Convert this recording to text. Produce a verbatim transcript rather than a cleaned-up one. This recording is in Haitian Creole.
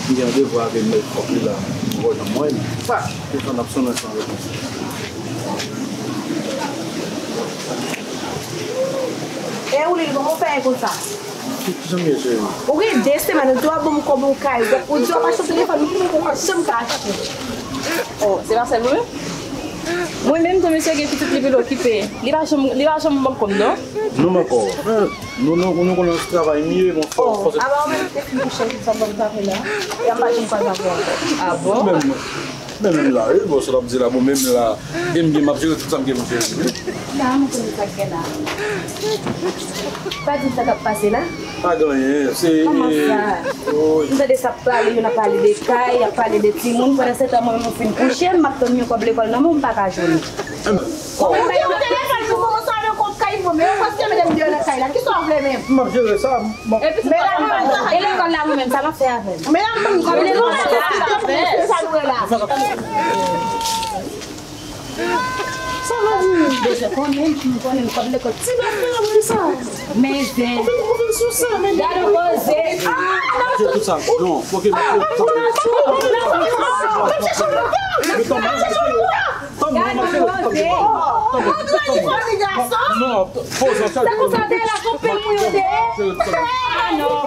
M gen randevou avè mèt kòk li la. Mwen wè nan mwen. Sa, te fè n ap sonnen san repons. E ou li, kòman w fè konsa? Ki, ki jan m ye, cheri? Ou gen de semèn, ou di w ap ban m kòb yon kay, ou di w ap achte yon telefòn, ou pa janm ka achte. Oh, se pa sèl mwen menm? Mwen menm tou, mesye gen pitit li vin okipe. Li pa janm, li pa janm ban m kòb, non? Nou manke w. Nou, nou, nou konnen travay m ye, bon, fò, fò se. Apa ou menm te fin kouche, sa w ap fè la? E m pa janm kwaze avè w ankò. Ah bon? Men, men menm la, wi, bon, sa w ap di la, bon, menm la, e m gen, m ap jere tout sa m gen pou jere, wi. Nan, mwen konnen sa k gen la. Pa di m sa k ap pase la. Pa gen anyen, se. Kòman sa? Wi. M tande sa ap pale, yo nan pale de kay, y ap pale de timoun, pandan se tan mwen menm mwen fin kouche, m ap tann yon kòb lekòl nan men w, m pa ka jwenn. Kòman ou gen yon telefòn pou kòmanse avè kont kay pou men, paske medam deyò nan kay la, kisa w vle menm? M ap jere sa, m ap. Epi se pa kòm pa. E lekòl la mwen menm, sa m ap fè avè l? Medam, kòm lekòl la, sa nou wè la? Sa vle di? Bezwen konnen, m konnen kòb lekòl. Ti bèf la, wi, sa. Men zen. Ou vin, ou vin sou sa, men. Gade koze. Ah, non. Tout sa. Non, ok, men. Gade koze. Non, poze, se konsa te la, son pil moun yo te. Ah, non.